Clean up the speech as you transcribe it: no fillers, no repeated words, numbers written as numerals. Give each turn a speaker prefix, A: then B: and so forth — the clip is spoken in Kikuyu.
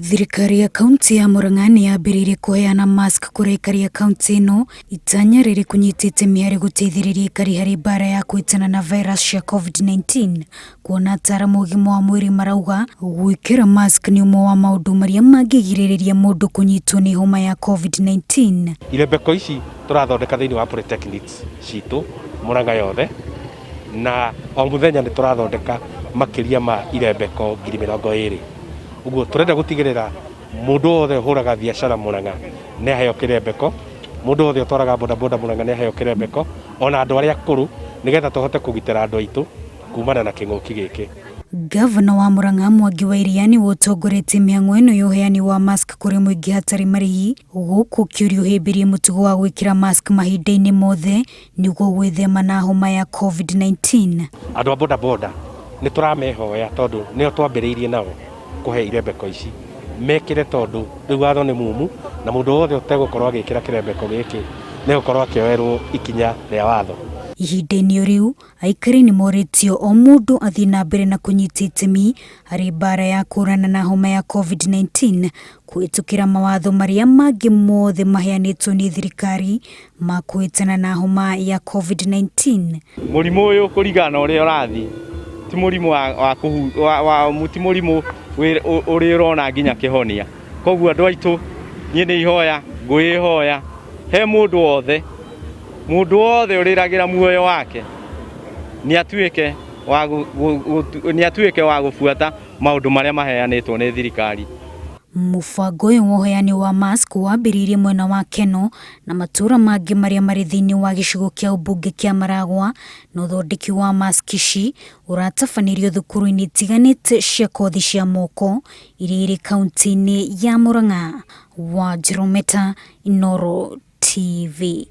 A: Thirikari ya kaunti ya Murang'a nĩ yambĩrĩirie kũheana mask kũrĩ aikari a kaunti ĩno, itanya rĩrĩ kũnyita itemi harĩ gũteithĩrĩria aikari harĩ mbara ya kũhĩtana na virus cia Covid-19, kuona ataaramu a ũgima wa mwĩrĩ marauga gwĩkĩra mask nĩ ũmwe wa maũndũ marĩa mangĩgirĩrĩria mũndũ kũnyitwo nĩ homa ya Covid-19.
B: Irembeko ici tũrathondeka thĩinĩ wa polytechnics citũ Murang'a yothe, na o mũthenya nĩ tũrathondeka makĩria ma irembeko 20,000. Ũguo tũrenda gũtigĩrĩra mũndũ wothe ũhũraga biacara Murang'a nĩ aheo kĩrembeko, mũndũ wothe ũtwaraga bodaboda Murang'a nĩ aheo kĩrembeko, ona andũ arĩa akũrũ, nĩgetha tũhote kũgitĩra andũ aitũ kumana na kĩng'ũki gĩkĩ.
A: Ngavana wa Murang'a Mwangi wa Iria nĩwe ũtongoretie mĩhang'o ĩno ya ũheani wa mask kũrĩ mũingĩ hatarĩ marĩhi, gũkũ ũkĩũrio ũhĩmbĩrie mũtugo wa gwĩkĩra mask mahinda-inĩ mothe nĩguo gwĩthema na homa ya Covid-19.
B: Andũ a bodaboda nĩ tũramehoya tondũ nĩo twambĩrĩirie nao kũhe irembeko ici, mekĩre tondũ rĩu watho nĩ mumu na mũndũ wothe ũtegũkorwo agĩkĩra kĩrembeko gĩkĩ nĩ egũkorwo akĩoerwo ikinya rĩa watho.
A: Ihinda-inĩ o rĩu, aikari nĩ morĩtio o mũndũ athiĩ na mbere na kũnyita itemi harĩ mbaara ya kũhũrana na homa ya Covid-19 kũhĩtũkĩra mawatho marĩa mangĩ mothe maheanĩtwo nĩ thirikari ma kũhĩtana na homa ya Covid-19.
C: Mũrimũ ũyũ kũringana na ũrĩa ũrathiĩ ti mũrimũ wa, wa, kũhu, wa, wa, ti mũrimũ ũrĩ ũrona nginya kĩhonia. Koguo andũ aitũ niĩ nĩ ihoya ngwĩhoya he mũndũ wothe mũndũ wothe ũrĩragĩra muoyo wake nĩ atuĩke wa nĩ atuĩke wa gũbuata maũndũ marĩa maheanĩtwo nĩ thirikari.
A: Mũbango ũyũ wa ũheani wa mask wambĩrĩirie mwena wa Kenol na matũũra mangĩ marĩa marĩ thĩinĩ wa gĩcigo kĩa ũmbunge kĩa Maragwa, na ũthondeki wa mask ici ũratabanĩrio thukuru-inĩ itiganĩte cia kothi cia moko iria irĩ kaunti-inĩ ya Murang'a. Wanjirũ Meta, Inooro TV.